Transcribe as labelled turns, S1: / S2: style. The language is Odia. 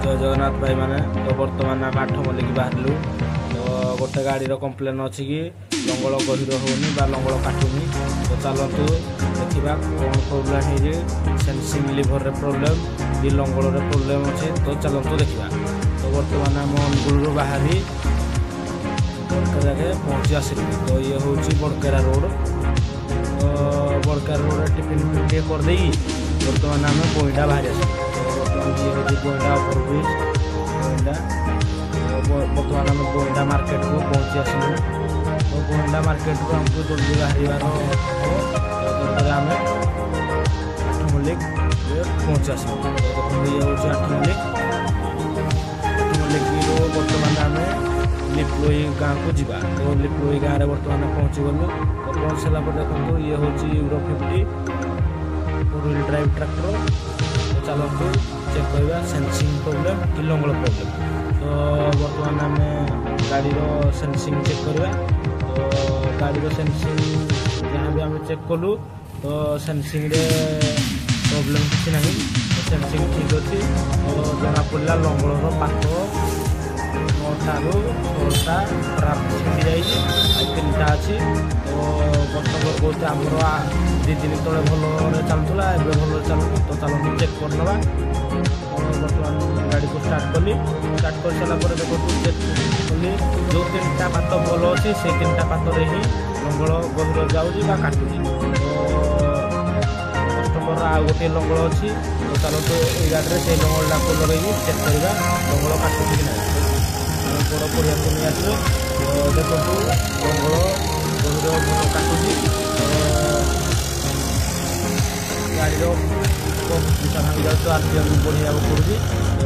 S1: ଜୟ ଜଗନ୍ନାଥ ଭାଇମାନେ। ତ ବର୍ତ୍ତମାନ ଆମେ ଆଠମଲ୍ଲିକ ବାହାରିଲୁ। ତ ଗୋଟେ ଗାଡ଼ିର କମ୍ପ୍ଲେନ୍ ଅଛି କି ଲଙ୍ଗଳ ଗହିର ହେଉନି ବା ଲଙ୍ଗଳ କାଟୁନି। ତ ଚାଲନ୍ତୁ ଦେଖିବା କ'ଣ ପ୍ରୋବ୍ଲେମ୍ ହେଇଛି, ସେନ୍ସିଂ ଲିଭରରେ ପ୍ରୋବ୍ଲେମ୍ କି ଲଙ୍ଗଳରେ ପ୍ରୋବ୍ଲେମ୍ ଅଛି। ତ ଚାଲନ୍ତୁ ଦେଖିବା। ତ ବର୍ତ୍ତମାନ ଆମ ଅନୁଗୁଳରୁ ବାହାରି ବଡ଼କେରାରେ ପହଞ୍ଚି ଆସିଲୁ। ତ ଇଏ ହେଉଛି ବଡ଼କେରା ରୋଡ଼। ତ ବଡ଼କେରା ରୋଡ଼ରେ ଟିଫିନ୍ ଟିକେ କରିଦେଇକି ବର୍ତ୍ତମାନ ଆମେ ବଇଣ୍ଡା ବାହାରି ଆସିଲୁ। ତ ବର୍ତ୍ତମାନ ଇଏ ହେଉଛି ବଇଣ୍ଡା ଓଭର ବ୍ରିଜ୍ ବଇଣ୍ଡା। ତ ବର୍ତ୍ତମାନ ଆମେ ବଇଣ୍ଡା ମାର୍କେଟକୁ ପହଞ୍ଚି ଆସିଲୁ। ତ ବଇଣ୍ଡା ମାର୍କେଟରୁ ଆମକୁ ଜଲ୍ଦି ବାହାରିବାର ହେବ, ତ ତେଣୁକରି ଆମେ ଆଠମଲ୍ଲିକରେ ପହଞ୍ଚି ଆସିଲୁ। ତ ଦେଖନ୍ତୁ, ଇଏ ହେଉଛି ଆଠମଲ୍ଲିକ। ଆଠମଲ୍ଲିକରୁ ବର୍ତ୍ତମାନ ଆମେ ଲିପ୍ଲୋଇ ଗାଁକୁ ଯିବା। ତ ଲିପ୍ଲୋଇ ଗାଁରେ ବର୍ତ୍ତମାନ ପହଞ୍ଚିଗଲୁ। ତ ପହଞ୍ଚି ସାରିଲା ପରେ ଦେଖନ୍ତୁ, ଇଏ ହେଉଛି euro 50 four wheel drive tractor. ତ ଚାଲନ୍ତୁ ଚେକ୍ କରିବା ସେନ୍ସିଂ ପ୍ରୋବ୍ଲେମ୍ କି ଲଙ୍ଗଳ ପ୍ରୋବ୍ଲେମ୍। ତ ବର୍ତ୍ତମାନ ଆମେ ଗାଡ଼ିର ସେନ୍ସିଂ ଚେକ୍ କରିବା। ତ ଗାଡ଼ିର ସେନ୍ସିଂ ଯାହା ବି ଆମେ ଚେକ୍ କଲୁ, ତ ସେନ୍ସିଂରେ ପ୍ରୋବ୍ଲେମ୍ କିଛି ନାହିଁ, ସେନ୍ସିଂ ଠିକ୍ ଅଛି। ତ ଜଣାପଡ଼ିଲା ଲଙ୍ଗଳର ପାତ 9ଟାରୁ 6ଟା ଖରାପ ଛିଣ୍ଡି ଯାଇଛି, ଆଉ 3ଟା ଅଛି। ତ କଷ୍ଟମର କହୁଛି ଆମର 2 ଦିନ ତଳେ ଭଲରେ ଚାଲୁଥିଲା, ଏବେ ଭଲରେ ଚାଲୁନି। ତ ଚାଲନ୍ତୁ ଚେକ୍ କରିନେବା। ବର୍ତ୍ତମାନ ଗାଡ଼ିକୁ ଷ୍ଟାର୍ଟ କଲି। ଷ୍ଟାର୍ଟ କରିସାରିଲା ପରେ ଦେଖନ୍ତୁ, ଚେକ୍ କଲି, ଯେଉଁ 3ଟା ପାତ ଭଲ ଅଛି, ସେଇ 3ଟା ପାତରେ ହିଁ ଲଙ୍ଗଳ ଗଭୀର ଯାଉଛି ବା କାଟୁଛି। ତ କଷ୍ଟମରର ଆଉ ଗୋଟିଏ ଲଙ୍ଗଳ ଅଛି। ତ ଚାଲନ୍ତୁ ଏଇ ଗାଡ଼ିରେ ସେଇ ଲଙ୍ଗଳଟାକୁ ଲଗେଇକି ଚେକ୍ କରିବା ଲଙ୍ଗଳ କାଟୁଛି କି ନାହିଁ। ବଡ଼ ପଡ଼ିଆକୁ ନେଇ ଆସିବେ। ତ ଦେଖନ୍ତୁ, ଲଙ୍ଗଳ ଗଭୀର ଭଲ କାଟୁଛି। ତ ଗାଡ଼ିର ଦିଶା ଭାଙ୍ଗି ଯାଉଛି, ଆର୍ ପି ଏମ୍ ବଢ଼େଇବାକୁ ପଡ଼ୁଛି। ତ